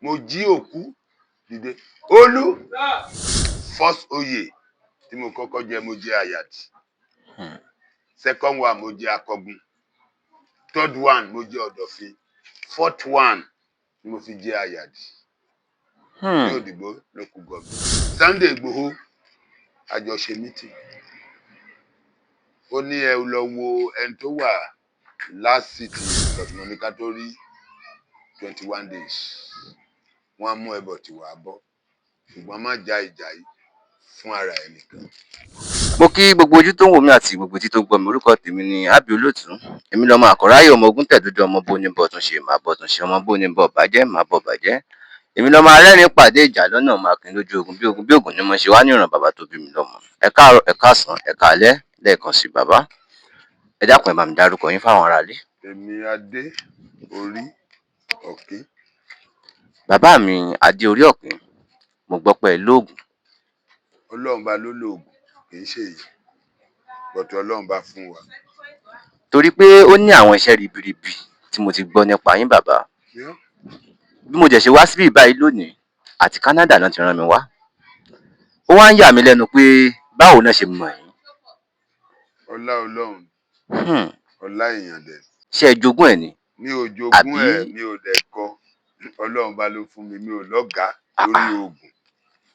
Mo jí òkú dìde. Olú, first oyè tí mo kọ́kọ́ jẹ, mo jẹ àyàtì. Second one, mo jẹ akọgun. Third one, mo jẹ ọ̀dọ̀fin. Fourth one ni mo fi jẹ àyàdì ní Òdìgbò local government. Sunday Igboho, àjọṣe meeting, ó ní ẹ lọ wo ẹni tó wà last city, because mo ní ká tó rí 21 days, wọ́n á mú ẹbọ tí wàá bọ́, ṣùgbọ́n má já ìjà yìí fún ara ẹ nìkan. Mo kí gbogbo ojú tó ń wò mí àti gbogbo etí tó ń gbọ́ mi. Orúkọ tèmi ni Ábí Olóòtú. Èmi lọmọ àkọ́ráyè, ọmọ ogun tẹ̀dúdú, ọmọ bó ní bọ̀ tún ṣe má bọ̀ tún ṣe, ọmọ bó ní bọ̀ bàjẹ́ má bọ̀ bàjẹ́. Èmi lọmọ arẹ́rìn pàdé ìjà lọ́nà, ọmọ akin lójú ogun, bí ogun bí ogun ni mo ṣe wá ní ìran bàbá tó bí mi lọ́mọ. Ẹ káàárọ̀, ẹ káàsán, ẹ káalẹ́ lẹ́ẹ̀kan sí. Bàbá, ẹ dákun, ẹ bá mi dárúkọ yín fáwọn aráalé. Èmi, Adé Orí Ọ̀kín. Bàbá mi, Adé Orí Ọ̀kín, mo gbọ́ pé ẹ lóògùn. Ọlọ́run bá ló lóògùn, kì í ṣe èyí bọ̀tọ̀ Ọlọ́run bá fún wa. Torí pé ó ní àwọn iṣẹ́ ribiribi tí mo ti gbọ́ nípa yín, bàbá. Bí mo jẹ̀ ṣe wá síbí báyìí lónìí, àti Canada náà ti rán mi wá, ó wá ń yà mí lẹ́nu pé báwo náà ṣe mọ̀ yín. Ọlá Ọlọ́run, ọlá èèyàn dẹ̀. Ṣé ẹ jogún ẹ̀ ni? Mi ò jogún ẹ̀, Àbí? mi ò dẹ̀ kọ́. Ọlọ́run bá ló fún mi. Mi ò lọ́gàá lórí oògùn.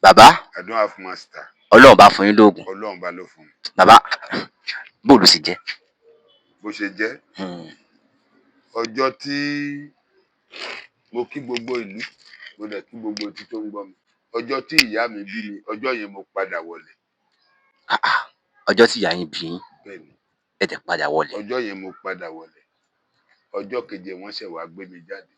Bàbá, I don't have master. Ọlọ́run bá fún yín lóògùn. Ọlọ́run bá ló fún mi. Bàbá, bó ló sì jẹ́? Bó ṣe jẹ́, ọjọ́ tí mo kí gbogbo ìlú, mo dẹ̀ kí gbogbo etí tó ń gbọ́ mi, ọjọ́ tí ìyá mi bí mi, ọjọ́ yẹn mo padà wọlé. Ah, ah. Ọjọ́ tí ìyá yín bí yín, Bẹ́ẹ̀ni. ẹ dẹ̀ padà wọlé? Ọjọ́ yẹn mo padà wọlé. Ọjọ́ keje, wọ́n ṣẹ̀ wá gbé mi jáde.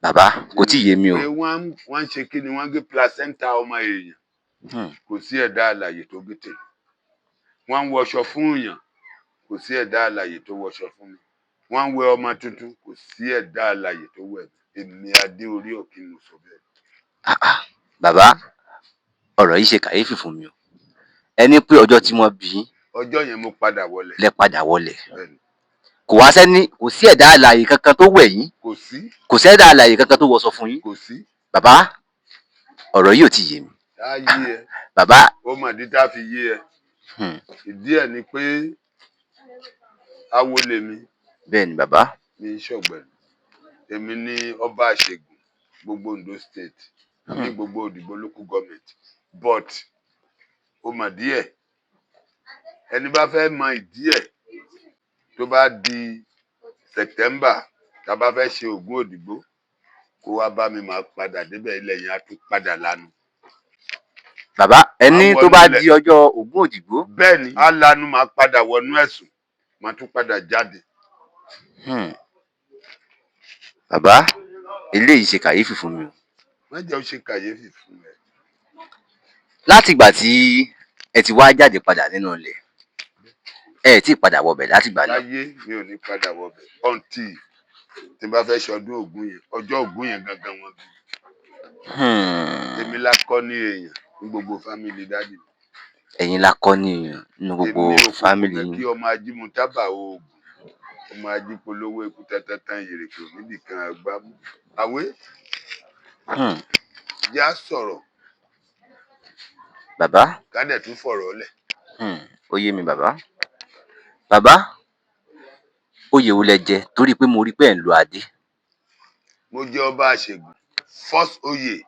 Bàbá, kò tí ì yé mi o. Pé wọ́n ń ṣe kí ni, wọ́n ń gé placenta ọmọ èèyàn. Kò sí ẹ̀dá alààyè tó gé tèmi. Wọ́n ń wọṣọ fún èèyàn, kò sí ẹ̀dá alààyè tó wọṣọ fún mi. Wọ́n ń wẹ ọmọ tuntun, kò sí ẹ̀dá alààyè tó wẹ̀ mí. Èmi, Adé Orí Ọ̀kín, mo sọ bẹ́ẹ̀. Ah, ah. Bàbá, ọ̀rọ̀ yìí ṣe kàyéfì fún mi o. Ẹ ní pé ọjọ́ tí wọ́n bí yín, Ọjọ́ yẹn mo padà wọlé. lẹ padà wọlé? Bẹ́ẹ̀ni. Kò wá sẹ́ni, kò sí ẹ̀dá alààyè kankan tó wẹ̀ yín? Kò sí. Kò sí ẹ̀dá alààyè kankan tó wọṣọ fún yín? Kò sí. Bàbá, ọ̀rọ̀ yìí ò tí ì yé mi. Á yé ẹ. Bàbá. Ó mọ̀ ìdí tá a fi yé ẹ. Ìdí ẹ̀ ni pé awo lèmi. Bẹ́ẹ̀ ni, bàbá. Ní ṣọ̀gbẹ̀rì, èmi ní ọba àṣegùn gbogbo Ondo State, ní gbogbo Òdìgbò local government. But ó mọ̀ díẹ̀, ẹni bá fẹ́ mọ ìdí ẹ̀, tó bá di September, tá a bá fẹ́ ṣe Ògún Òdìgbò, kó wá bá mi, máa padà débẹ̀, ilẹ̀ yẹn á tún padà lanu. Bàbá, ẹ ní Àwọn tó bá nílẹ̀. di ọjọ́ Ògún Òdìgbò? Bẹ́ẹ̀ ni, á lanu, máa padà wọnú ẹ̀sùn, máa tún padà jáde. Bàbá, eléyìí ṣe kàyéfì fún mi o. Má jẹ́ ó ṣe kàyéfì fún ẹ. Látìgbà tí ẹ ti wá jáde padà nínú ilẹ̀, ẹ tí ì padà wọbẹ̀ látìgbà náà? Láyé, mi ò ní padà wọbẹ̀ until tí n bá fẹ́ ṣọdún Ògún yẹn. Ọjọ́ Ògún yẹn gangan wọn bí. Èmi la kọ́ ní èèyàn ní gbogbo family daddy mi. Ẹ̀yin la kọ́ ní èèyàn nínú gbogbo Èmi ò kúkú family fẹ́ yín. kí ọmọ ajímútábà oògùn, ọmọ ajípolówó ikú tẹ́tẹ́tán ìrèké níbì kan àgbámú àwé. Já sọ̀rọ̀. Bàbá. Ká dẹ̀ tún fọ̀rọ̀ lẹ̀. Ó yé mi, bàbá. Bàbá, oyè wo lẹ jẹ? Torí pé mo rí pé ẹ̀ ń lo adé. Mo jẹ́ ọba àṣegùn. First oyè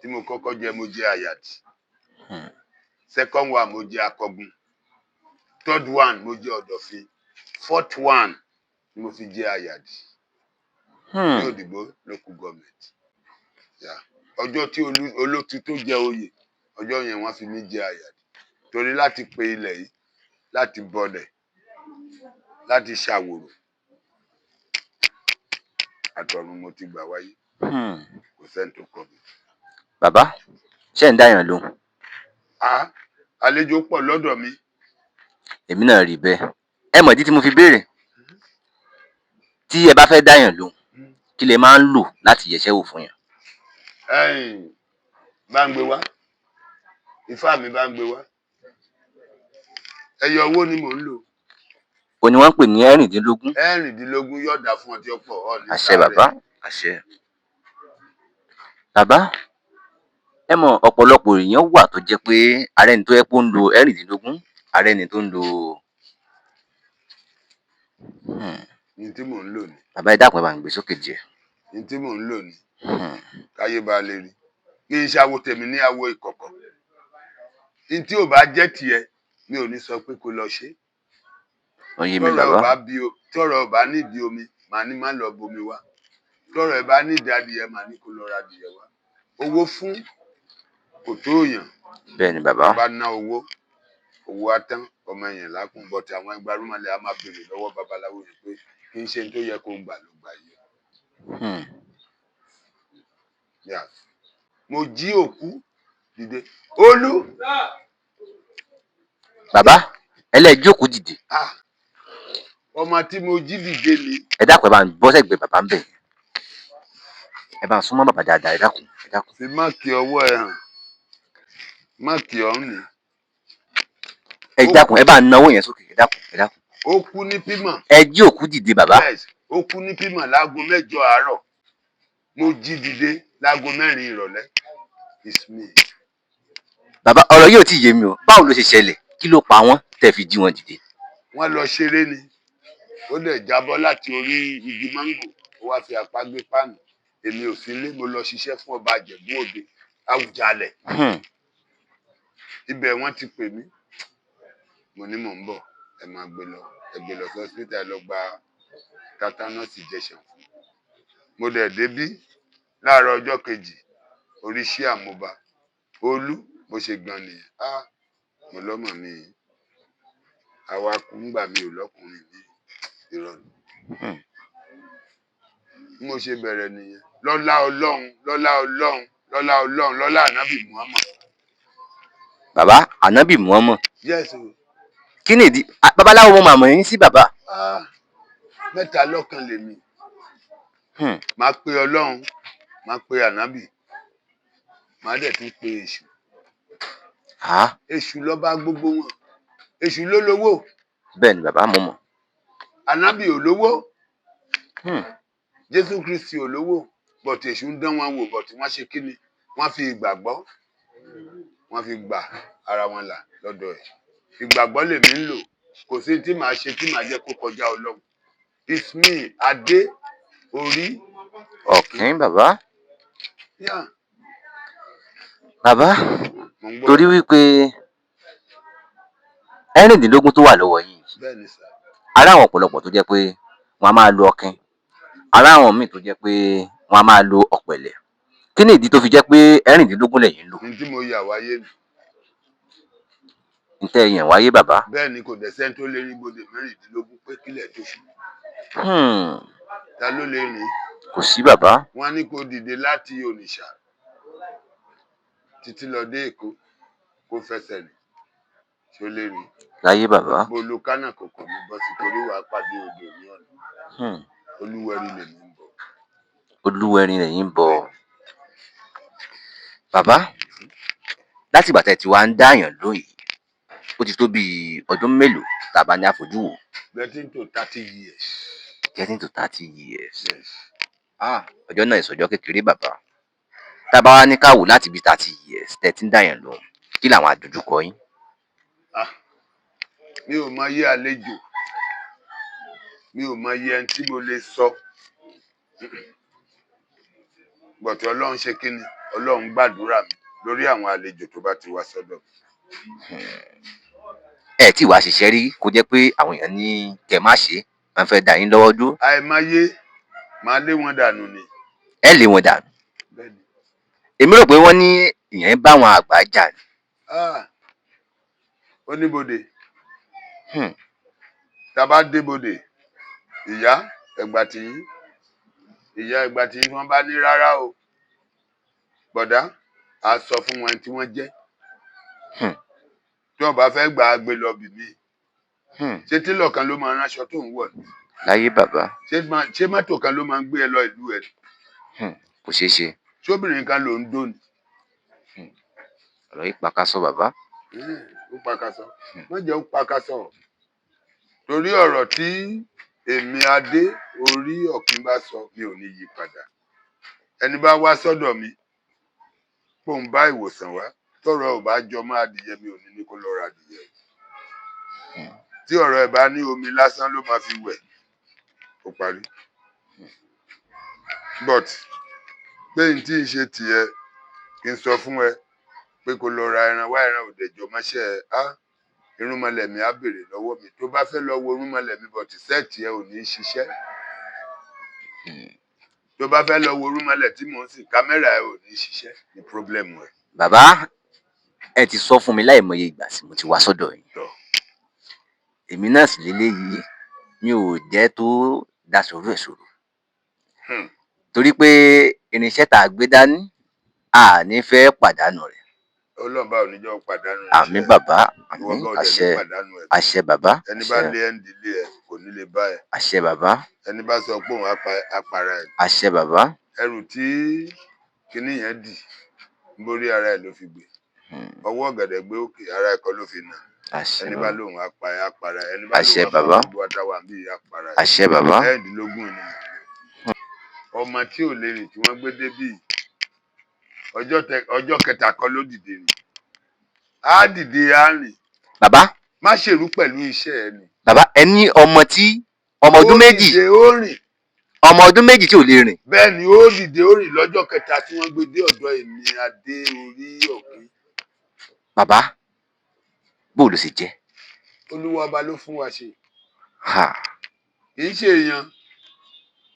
tí mo kọ́kọ́ jẹ, mo jẹ àyàtì. Second one, mo jẹ akọgun. Third one, mo jẹ ọ̀dọ̀fin. Fourth one ni mo fi jẹ àyàdì ní Òdìgbò local government. Yeah. Ọjọ́ tí olótú tó jẹ oyè, ọjọ́ yẹn wọ́n fi mí jẹ àyàdì, torí láti pe ilẹ̀ yìí, láti bọlẹ̀, láti ṣàwòrò, àtọ̀run mo ti gbà wáyé. Kò sẹ́ni tó kọ́ mi. Bàbá, ṣé ẹ̀ ń dáyàn lóhùn? Ah, àlejò pọ̀ lọ́dọ̀ mi. Èmi náà rí bẹ́ẹ̀. Ẹ mọ̀ ìdí tí mo fi béèrè. Tí ẹ bá fẹ́ dáyàn lóhùn, kí lẹ máa ń lò láti yẹṣẹ́ wò fún yàn? Ẹ̀yin bá ń gbé wá, ifá mi bá ń gbé wá, ẹyọ owó ni mò ń lò. Òun ni wọ́n ń pè ní 16. 16 yọ̀ọ̀dà fún ọtí ọ̀pọ̀ ọ̀ ní Àṣẹ. sáré. Bàbá, àṣẹ. Bàbá, ẹ mọ̀ ọ̀pọ̀lọpọ̀ èèyàn wà tó jẹ́ pé ààrẹ ni tó yẹ pé ó ń lo 16, ààrẹ ni tó ń lo. Ní tí mò ń lò ní. Bàbá, ẹ dákun, ẹ bá ń gbé sókè díẹ̀. Ní tí mò ń lò ní. Káyé bá lè rí kí n ṣàwo tèmi ní awo ìkọ̀kọ̀. Ní tí ò bá jẹ́ tiẹ̀, mi ò ní sọ pé kó lọ ṣe. Ó yé mi. Tọ́rọ̀ Bàbá. ò bá bí o, tọ́rọ̀ ò bá nídìí omi, màá ní má lọ bomi wá. Tọ́rọ̀ ẹ̀ bá nídìí adìyẹ, màá ní kó lọ ra adìyẹ wá. Owó fún kò tó yàn. Bẹ́ẹ̀ ni, bàbá. Bá ná owó, owó á tán ọmọ èèyàn lákùn bọ́tí àwọn ẹgbàrúmọlẹ̀ á máa béèrè lọ́wọ́ babaláwo yẹn pé kì í ṣe tó yẹ kó gbà ló gbà yìí. Yeah. Mo jí òkú dìde, Olú. Bàbá, ẹlẹ́ẹ̀jókòó dìde. Ah, ọmọ tí mo jí dìde ni. Ẹ dákun, ẹ bá ń bọ́ sẹ́gbẹ̀ẹ́ bàbá ń bẹ̀, ẹ bá ń súnmọ́ bàbá dáadáa. Ẹ dákun, ẹ dákun. Fi máàkì ọwọ́ ẹ hàn, máàkì ọ̀hún ni. Ẹ dákun, ẹ bá ń náwó yẹn sókè. Ẹ dákun, ẹ dákun. Ó kú ní pímọ̀. Ẹ jí òkú dìde, bàbá? Yes, ó kú ní pímọ̀ láago 8 àárọ̀. Mo jí dìde láago 4 ìrọ̀lẹ́. It's me. Bàbá, ọ̀rọ̀ yìí ò tí ì yé mi o. Báwo ló ṣe ṣẹlẹ̀? Kí ló pa wọ́n tẹ́ fi jí wọn dìde? Wọ́n lọ ṣeré ni. Ó dẹ̀ jábọ́ láti orí igi máńgò, ó wá fi apá gbé páànù. Èmi ò sí ilé, mo lọ ṣiṣẹ́ fún ọba Ìjẹ̀bú Òde, Àwùjalẹ̀. Ibẹ̀ wọ́n ti pè mí. Mo ní mò ń bọ̀, ẹ máa gbé lọ, ẹ gbé lọ sí hospital, ẹ lọ gba tetanus injection fún. Mo dẹ̀ débí láàárọ̀ ọjọ́ kejì, orí ṣíà mo bá Olú bó ṣe gan nìyẹn. Ah, mo lọ́mọ mi yìí àwa kú ńgbà mi ò lọ́kùnrin mi, irọ́ ni. Bí mo ṣe bẹ̀rẹ̀ nìyẹn. Lọ́lá Ọlọ́run, lọ́lá Ọlọ́run, lọ́lá Ọlọ́run, lọ́lá Ànábì Muhammad. Bàbá, Ànábì Muhammad? Yes o. Kí ni ìdí? Ah, babaláwo mo màmá yín sí, bàbá. Ah, mẹ́ta lọ́kan lèmi. Máa pe Ọlọ́run, máa pe Ànábì, máa dẹ̀ tún pe Èṣù. Ah. Èṣù lọ́ba gbogbo wọn, Èṣù ló lówó. Bẹ́ẹ̀ ni, bàbá, mo mọ̀. Ànábì ò lówó. Jésù Kristi ò lówó, but Èṣù ń dán wọn wò, but wọ́n ṣe kí ni? Wọ́n fi ìgbàgbọ́, wọ́n fi gbà ara wọn là lọ́dọ̀ ẹ̀. Ìgbàgbọ́ lèmi ń lò. Kò sí tí màá ṣe tí màá jẹ́ kó kọjá Ọlọ́run. It's me, Adé Orí. Ọ̀kín, bàbá. Yeah. Bàbá. Mo ń gbọ́. Torí wípé 16 tó wà lọ́wọ́ yìí, Bẹ́ẹ̀ ni sà. Ará àwọn ọ̀pọ̀lọpọ̀ tó jẹ́ pé wọ́n á máa lo ọ̀kín, ará àwọn míì tó jẹ́ pé wọ́n á máa lo ọ̀pẹ̀lẹ̀. Kí ni ìdí tó fi jẹ́ pé 16 lẹ̀yin ń lò? Ní tí mo yà wáyé ni. Ń tẹ́ yẹn wáyé, bàbá? Bẹ́ẹ̀ ni, kò dẹ̀ sẹ́ni tó lè rí ibodè 16 pé kílẹ̀ tó ṣú. Ta ló lè rìn? Kò sí, bàbá. Wọ́n á ní kó dìde láti Onitsha títí lọ dé Èkó, kó fẹsẹ̀ rìn, ṣó lè rìn? Láyé, bàbá. Bó lo kánà kòkò ní bọ́ sí, torí wàá pàdé odò ní ọ̀nà. Olúwẹ̀rí lèmi ń bọ̀. Olúwẹ̀rin lẹ̀yin ń bọ̀, bàbá. Láti ìgbà tẹ́ ti wá ń dáyàn lóyè, ó ti tó bíi ọdún mélòó tá a bá ní àfojú wò? Getting to 30 years. Getting to 30 years. Yes. Ah, ọjọ́ náà ìsọjọ́ kékeré, bàbá. Tá a bá wá ní ká wò láti bíi 30 years tẹ́ ti ń dáyàn lóhùn, kí làwọn àdójúkọ yín? Ah, mi ò mọ iye àlejò, mi ò mọ iye ẹni tí mo lè sọ gbọ̀tọ̀. Ọlọ́run ṣe kí ni? Ọlọ́run gbàdúrà mi lórí àwọn àlejò tó bá ti wá sọ́dọ̀ mi. Ẹ tí wàá ṣiṣẹ́ rí kó jẹ́ pé àwọn èèyàn ní kẹ́ má ṣe, wọ́n fẹ́ dá yín lọ́wọ́ dúró? Àìmọye, máa lé wọn dànù ni. Ẹ lé wọn dànù? Bẹ́ẹ̀ni. Èmi rò pé wọ́n ní ìyẹn bá àwọn àgbà jà ní. Ah, oníbodè. Tá a bá débodè, ìyá ẹgbà tìyín, ìyá ẹgbà tìyín, wọn bá ní rárá o, bọ̀dá, a sọ fún wọn tí wọ́n jẹ́. Tí wọ́n bá fẹ́ gbà á, gbé lọ bì mí. Ṣé tailor kan ló máa ránṣọ tó ń wọ̀ ni? Láyé, bàbá. Ṣé mọ́tò kan ló máa ń gbé ẹ lọ ìlú ẹ? Kò ṣeé ṣe. Ṣóbìnrin kan ló ń dó ni? Ọ̀rọ̀ yìí pakasọ, bàbá. Ó pakasọ, wọ́n jẹ́ ó pakasọ, torí ọ̀rọ̀ tí èmi Adé Orí Ọ̀kín bá sọ, mi ò ní yí padà. Ẹni bá wá sọ́dọ̀ mi Pò ń bá ìwòsàn wá, tọrọ ò bá jọ mọ́ adìyẹ, mi ò ní ní kó lọ ra adìyẹ. Tí ọ̀rọ̀ ẹ̀ bá ní omi lásán ló máa fi wẹ̀, ó parí. But pé n tí ń ṣe tiẹ̀, kí n sọ fún ẹ pé kó lọ ra ẹran wá, ẹran òdẹjọ mọ́ṣẹ́ ẹ á, irúnmọlẹ̀ mi á béèrè lọ́wọ́ mi. Tó bá fẹ́ lọ wo irúnmọlẹ̀ mi, but set ẹ ò ní ṣiṣẹ́. Tó bá fẹ́ lọ wo irúnmọlẹ̀ tí mò ń sìn, camera ẹ ò ní ṣiṣẹ́ ní problem ẹ. Bàbá, ẹ ti sọ fún mi láìmọye ìgbà tí mo ti wá sọ́dọ̀ yín. Tọ́. Èmi náà sì léléyìí, mi ò jẹ́ tó daṣọrú ẹ̀ sọ̀rọ̀, torí pé irinṣẹ́ tá a gbé dání, a ní fẹ́ pàdánù rẹ̀. Ọlọ́run bá ò ní jẹ́ ó pàdánù Àmín. iṣẹ́. Bàbá. Ìwọ Àmín. gan ò dẹ̀ ní Àṣẹ. pàdánù ẹ̀. Àṣẹ, bàbá. Ẹni bá Àṣẹ. lé ẹ́ ń dilé ẹ kò ní lè bá ẹ. Àṣẹ, bàbá. Ẹni bá sọ pé òun á pa apara ẹ̀. Àṣẹ, bàbá. Ẹrù tí kinní yẹn dì borí ara ẹ̀ ló fi gbé. Ọwọ́ ọ̀gẹ̀dẹ̀ gbé òkè, ara ẹ̀ kọ́ ló fi nà. Àṣẹ. Ẹni bá Bàbá. lóun á pa ẹ, á para ẹ. Ẹni bá Àṣẹ. lóun á pa Bàbá. gbogbo àtàwà bí á para ẹ. Àṣẹ, bàbá. 16 ni ọmọ tí ò lè rìn tí wọ́n gbé débì. Ọjọ́ kẹta kọ́ ló dìde rìn, á dìde, á rìn. Bàbá. Má ṣèrú pẹ̀lú iṣẹ́ ẹ ni. Bàbá, ẹ ní ọmọ tí ọmọ ọdún Ó 2 dìde, ó rìn. Ọmọ ọdún 2 tí ò lè rìn. Bẹ́ẹ̀ ni, ó dìde, ó rìn lọ́jọ́ kẹta tí wọ́n gbé dé ọ̀dọ̀ èmi Adé orí ọ̀kín. Bàbá, bó ló ṣe jẹ́? Olúwa ọba ló fún wa ṣe. Ha. Kì í ṣe èèyàn.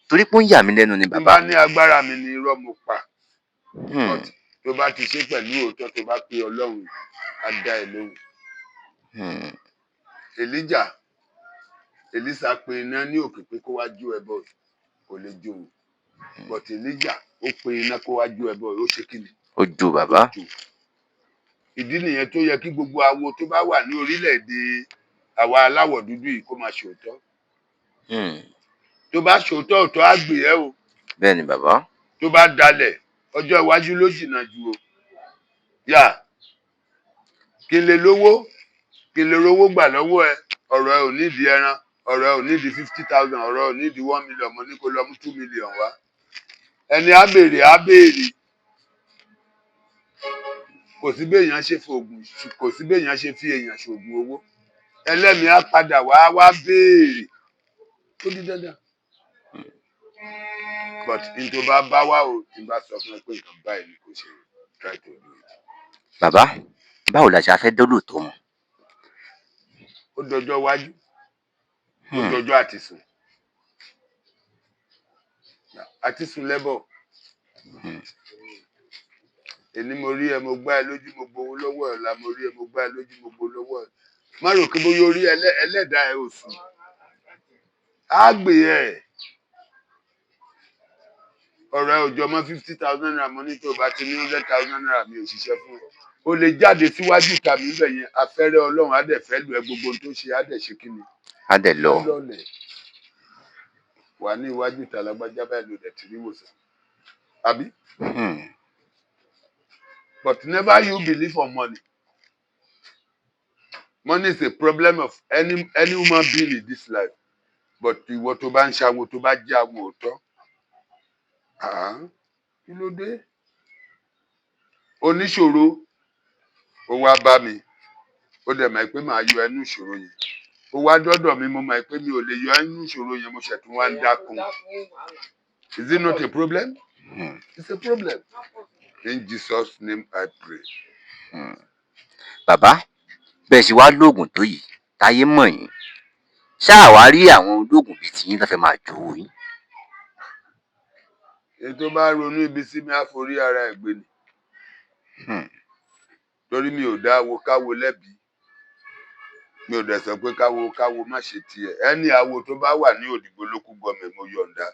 Torí pé ó ń yà mí lẹ́nu ni. Tí n Bàbá. bá ní agbára mi ni, irọ́ mo pa. But tó bá ti ṣe pẹ̀lú òótọ́, tó bá pe Ọlọ́run, á dá ẹ lóhùn. Èlíjà, Èlísà pe iná ní òkè pé kó wá jó ẹbọ, kò lè jó o. But Èlíjà ó pe iná kó wá jó ẹbọ, ó ṣe kí ni? Ó jó, bàbá. Ó jó. Ìdí nìyẹn tó yẹ kí gbogbo awo tó bá wà ní orílẹ̀-èdè àwa aláwọ̀ dúdú yìí kó máa ṣòótọ́. Tó bá ṣòótọ́, òótọ́ á gbè ẹ́ o. Bẹ́ẹ̀ ni, bàbá. Tó bá dalẹ̀, ọjọ́ iwájú ló jìnnà jù o. Yà kí n lè lówó, kí n lè rówó gbà lọ́wọ́ ẹ, ọ̀rọ̀ ẹ ò nídìí ẹran, ọ̀rọ̀ ẹ ò nídìí 50,000, ọ̀rọ̀ ẹ ò nídìí 1 million. Mo ní kó lọ mú 2 million wá. Ẹni á béèrè, á béèrè. Kò sí béèyàn ṣe fògùn, kò sí béèyàn ṣe fi èèyàn ṣògùn owó, ẹlẹ́mìí á padà wá wá béèrè, ó di dandan. But n tó bá bá wá o, tí n bá sọ fún ẹ pé nǹkan báyìí ni kò ṣe, try to do it. Bàbá, báwo la ṣe á fẹ́ dólóòtọ́ mọ̀? Ó dọjọ́ iwájú, ó dọjọ́ àtisùn, àtisùn lẹ́bọ̀. Èní mo rí ẹ, mo gbá ẹ lójú, mo gbowó lọ́wọ́ ẹ. La mo rí ẹ, mo gbá ẹ lójú, mo gbowó lọ́wọ́ ẹ. Má rò pé bóyá orí ẹlẹ́dàá ẹ ò sùn, á gbé ẹ. Ọ̀rọ̀ ẹ ò jọ mọ́ ₦50,000. Mo ní tó o bá ti ní ₦100,000, mi ò ṣiṣẹ́ fún ẹ. O lè jáde síwájú ìta mi bẹ̀ yẹn, afẹ́rẹ́ Ọlọ́run á dẹ̀ fẹ́ lù ẹ. Gbogbo ohun tó ṣe á dẹ̀ ṣe kí ni? Á dẹ̀ lọ. Á lọlẹ̀ wà ní iwájú ìta. Lágbájá báyìí ló dẹ̀ ti rí ìwòsàn, àbí? But never you believe on money. Money is a problem of any human being in this life. But ìwọ tó bá ń ṣàwo, tó bá jẹ́ àwo òótọ́, ah, kí ló dé? Oníṣòro ó wá bá mi, ó dẹ̀ mọ̀ pé màá yọ ẹnu ìṣòro yẹn. Ó wá dọ́dọ̀ mi, mo mọ̀ pé mi ò lè yọ ẹnu ìṣòro yẹn, mo ṣẹ̀tún wá ń dákun. Is it not a problem? It's a problem. In Jesus' name I pray. Bàbá, bẹ́ẹ̀ ṣe wá lóògùn tó yìí, táyé mọ̀ yín, ṣáà wá rí àwọn olóògùn bíi tiyín tó fẹ́ máa jowó yín? Èyí tó bá ronú ibi sí mi, á forí ara ẹ̀ gbé ni. Torí mi ò dá awo káwo lẹ́bi, mi ò dẹ̀ sọ pé káwo káwo má ṣe tiẹ̀. Ẹni awo tó bá wà ní Òdìgbò local government, mo yọ̀ǹda.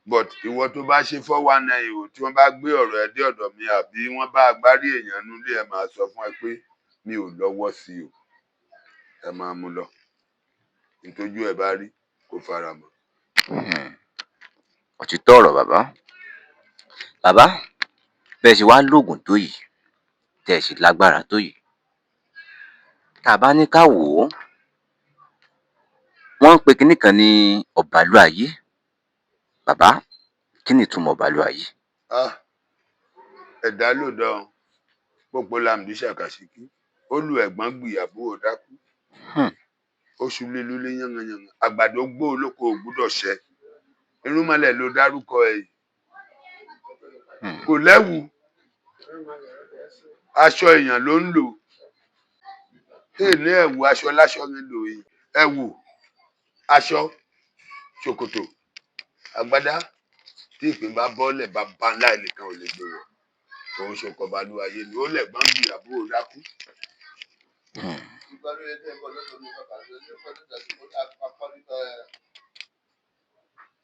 But ìwọ tó bá ṣe 419 o, tí wọ́n bá gbé ọ̀rọ̀ ẹ dé ọ̀dọ̀ mi, àbí wọ́n bá agbárí èèyàn nulẹ̀ ẹ, máa sọ fún ẹ pé mi ò lọ́wọ́ sí o. Ẹ máa mú lọ, ntójú ẹ bá rí kó fara mọ́. Òtítọ́ ọ̀rọ̀, bàbá. Bàbá, bẹ́ẹ̀ ṣe wá lóògùn tó yìí, tẹ́ ẹ sì lágbára tó yìí, tá a bá ní ká wò ó, wọ́n ń pe kinní kan ní ọ̀bàlúayé. Bàbá, kí ni ìtumọ̀ ọ̀bàlúayé? Ah, Ẹ̀dá ló dán pópó làmdí ṣàkàṣìkí, ó lu ẹ̀gbọ́n gbìyàbúrò dákú. Oṣù lílulí yánnayànna, àgbàdo gbó olóko ò gbúdọ̀ ṣẹ. Irúnmọlẹ̀ ló dárúkọ ẹ̀ yìí. Kò lẹ́wù, aṣọ èèyàn ló ń lò. Èèní ẹ̀wù aṣọ láṣọ mi lò yìí. Ẹ̀wù, aṣọ, ṣòkòtò, agbádá tí ìpín bá bọ́lẹ̀ bá bá ńlá ẹnìkan ò lè gbé wọ̀. Òun ṣokọ̀ balùwàyè ni ó lẹ̀gbọ́n gbìyàbúrò dákú.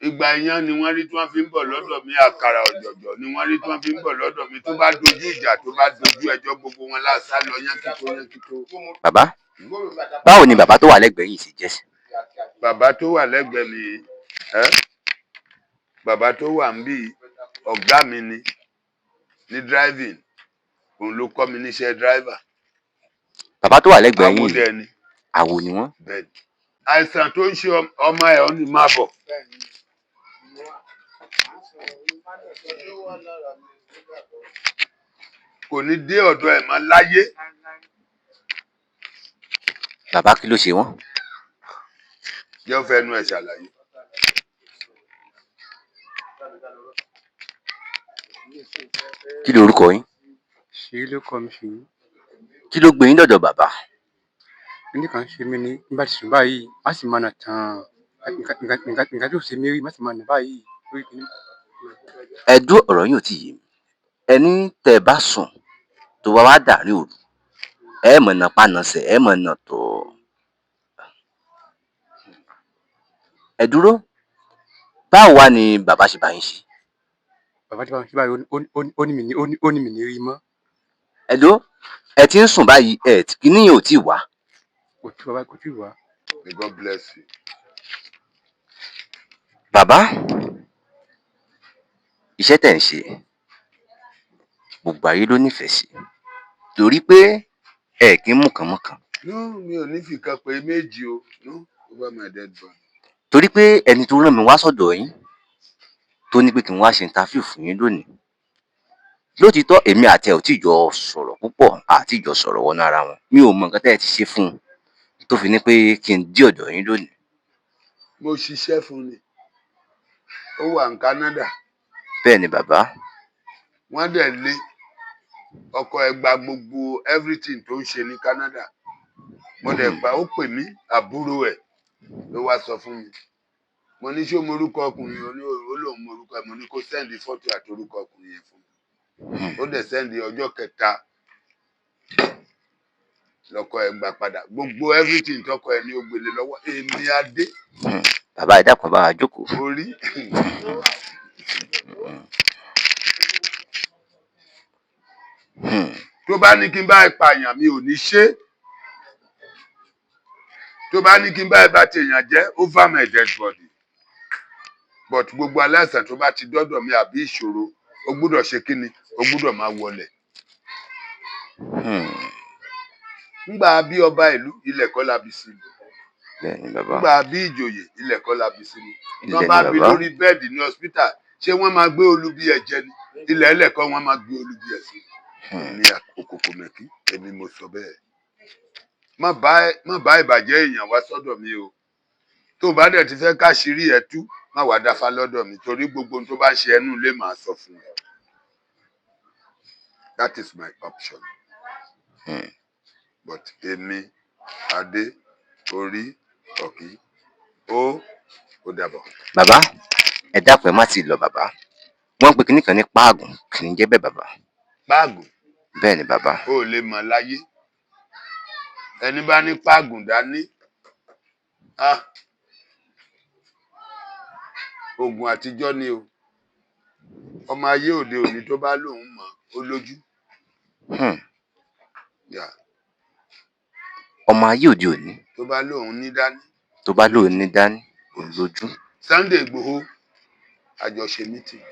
Ìgbà ìyàn ni wọ́n rí tí wọ́n fi ń bọ̀ lọ́dọ̀ mi, àkàrà ọ̀jọ̀jọ̀ ni wọ́n rí tí wọ́n fi ń bọ̀ lọ́dọ̀ mi. Tó bá dojú ìjà, tó bá dojú ẹjọ́, gbogbo wọn lásà lọ yánkító yánkító. Bàbá, báwo ni bàbá tó wà lẹ́gbẹ̀ẹ́ yìí ṣe jẹ́ sí? Bàbá tó wà lẹ́gbẹ̀ẹ́ mi, ẹ́ bàbá tó wà ń bí ọ̀gá mi ni ní driving, òun ló kọ́ mi níṣẹ́ driver. Bàbá tó wà lẹ́gbẹ̀ẹ́ yìí Àwòdẹ ni. Àwò ni wọ́n. Bẹ́ẹ̀ ni. Àìsàn tó ń ṣe ọmọ ẹ̀ ọ́ ni máa bọ̀. Kò ní dé ọ̀dọ̀ ẹ̀ mọ́ láyé. Bàbá, kí ló ṣe wọ́n? Jẹ́ ó fẹnu ẹ̀ ṣàlàyé. Kí lorúkọ yín? Ṣèyí ló kọ́ mi, Ṣèyí. Kí ló gbé yín dọ̀dọ̀ bàbá? Kíní kan ṣe mí ní bí bá ti sùn báyìí, má sì máa nà tán. Nǹkan tí ò ṣe mí rí, má sì máa nà báyìí lórí kíní. Ẹ dúró, ọ̀rọ̀ yín ò tíì yé mi. Ẹni tẹ́ ẹ bá sùn tó bá wá dàárín òru, ẹ mọ̀ nà pánasẹ̀, ẹ mọ̀ nà tọ̀. Ẹ dúró, báwo wá ni bàbá ṣe bá yín ṣe? Bàbá tí bá ń ṣe báyìí, ó ní mi ní rí mọ́. Ẹ dúró, ẹ ti ń sùn báyìí, ẹ kíní yẹn ò tíì wá? Kò tí bàbá kò tí wá. May God bless you. Bàbá, iṣẹ́ tẹ̀ ń ṣe, gbogbo ayé ló nífẹ̀ẹ́ sí torí pé ẹ kì í mú kan mọ́kàn. No, mi ò ní fìkan pé méjì o. No, over my dead body. Torí pé ẹni tó rán mi wá sọ́dọ̀ yín, tó ní pé kí n wá ṣe interview fún yín lónìí, lótìítọ́ èmi àti ẹ̀ ò tí jọ sọ̀rọ̀ púpọ̀, àti jọ sọ̀rọ̀ wọnú ara wọn. Mi ò mọ nǹkan tẹ́ ẹ ti ṣe fún un tó fi ní pé kí n dí ọ̀dọ̀ yín lónìí. Mo ṣiṣẹ́ fún ni. Ó wà ní Canada. Bẹ́ẹ̀ ni bàbá. Wọ́n dẹ̀ lé ọkọ ẹ̀, gba gbogbo everything tó ń ṣe ní Canada. Mo dẹ̀ gbà ó pè mí, àbúrò ẹ̀ ló wá sọ fún mi. Mo ní ṣé o morúkọ ọkùnrin? Ó ní ó lóun morúkọ ẹ̀. Mo ní kó send fọ́tò àti orúkọ ọkùnrin yẹn fún mi. Ó dẹ̀ send. Ọjọ́ kẹta lọkọ ẹ̀ gbà padà gbogbo everything tọkọ ẹ̀ ní ó gbélé lọ́wọ́. Èmi adé. Bàbá, ẹ dákun, bá wa jókòó. Orí. Tó bá ní kí n bá ẹ pààyàn, mi ò ní ṣe é. Tó bá ní kí n bá ẹ bá tèèyàn jẹ́, over my dead body. But gbogbo aláìsàn tó bá ti dọ́dọ̀ mi àbí ìṣòro, ó gbúdọ̀ ṣe kí ni, ó gbúdọ̀ máa wọlẹ̀. Ńgbà bí ọba ìlú, ilẹ̀ kọ́ la bí sí mi. Bẹ́ẹ̀ ni bàbá. Ńgbà bí ìjòyè, ilẹ̀ kọ́ la bí sí mi. Ilẹ̀ Wọ́n ni bá bí bàbá. lórí bed ní hospital, ṣé wọ́n máa gbé olubi ẹ̀ jẹ ni? Ilẹ̀ ẹlẹ̀ kọ́ wọ́n máa gbé olubi ẹ̀ sí. Èmi Òkòkò Mẹ́kí, èmi mo sọ bẹ́ẹ̀. Má bá ìbàjẹ́ èèyàn wá sọ́dọ̀ mi o. Tó o bá dẹ̀ ti fẹ́ káṣírí ẹ tú, má wàá dáfá lọ́dọ̀ mi, torí gbogbo ohun tó bá ń ṣe ẹnu lè máa sọ fún ẹ. That is my option. But èmi adé orí ọ̀kí ó dàbọ̀. Bàbá, ẹ dákun, ẹ má ti lọ. Bàbá, wọ́n ń pe kinní kan ní páàgùn, kì í jẹ́ bẹ́ẹ̀ bàbá? Páàgùn? Bẹ́ẹ̀ ni bàbá. Ó lè mọ̀ láyé. Ẹni bá ní páàgùn dání, ah, oògùn àtijọ́ ni o. Ọmọ ayé òde òní tó bá lóun mọ̀, ó lójú. Yeah. Ọmọ ayé òde òní tó bá lóun ní dání. Tó bá lóun ní dání, ó lójú. Sunday Igboho, àjọṣe meeting,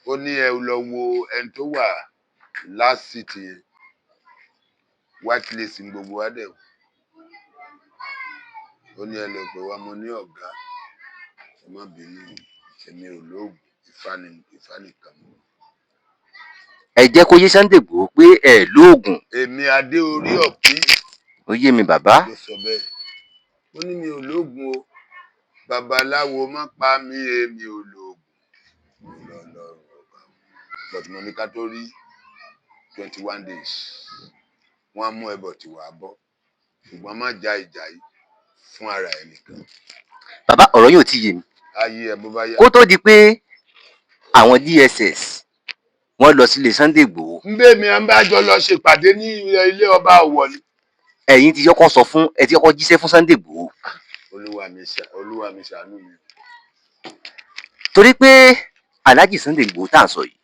ó ní ẹ lọ wo ẹni tó wà last seat yẹn, white lace ní gbogbo wa dẹ̀ wò. Ó ní ẹ lọ pè wá. Mo ní ọ̀gá, ẹ má bínú, èmi ò lóògùn, Ifá ni, Ifá nìkan mo. Ẹ jẹ́ kó yé Sunday Igboho pé ẹ lóògùn. Èmi adé orí ọ̀kín. Ó yé mi, bàbá. Ló sọ bẹ́ẹ̀. Ó ní mi ò lóògùn o, babaláwo má pa mí, èmi ò lóògùn lọ́lọ́run ọba. But mo ní ká tó rí 21 days, wọ́n á mú ẹbọ tí wàá bọ́, ṣùgbọ́n má ja ìjà yìí fún ara ẹ nìkan. Bàbá, ọ̀rọ̀ yóò ti yé mi. Ayé ẹ bó bá yá. Kó tó di pé àwọn DSS wọ́n lọ sílé Sunday Igboho, ń bẹ́ mi à ń bá jọ lọ ṣèpàdé ní ilé ọba Ọ̀wọ̀ ni. Ẹ̀yin ti kọ́kọ́ sọ fún, ẹ ti kọ́kọ́ jíṣẹ́ fún Sunday Igboho? Olúwa mi ṣàánú mi. Torí pé Alhaji Sunday Igboho tá à ń sọ yìí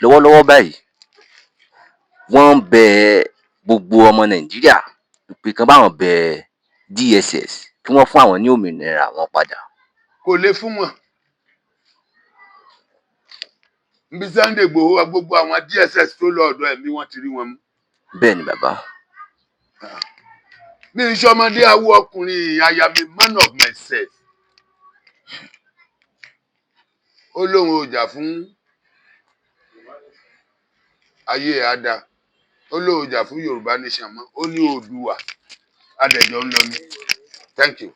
lọ́wọ́lọ́wọ́ báyìí, wọ́n ń bẹ gbogbo ọmọ Nàìjíríà pé kán báwọn bẹ DSS kí wọ́n fún àwọn ní òmìnira àwọn padà. Kò lè fún wọn. Nbí Sunday Igboho wa, gbogbo àwọn DSS tó lọ ọ̀dọ̀ ẹ̀mí wọn ti rí wọn mú. Bẹ́ẹ̀ ni, bàbá. Mi ń ṣọmọdé awo ọkùnrin. I am a man of myself. Ó lóun ò jà fún ayé àdá, ó lóun ò jà fún Yorùbá nation mọ́, ó ní Oòduà adẹ̀jọ́ ń lọ ní. Thank you.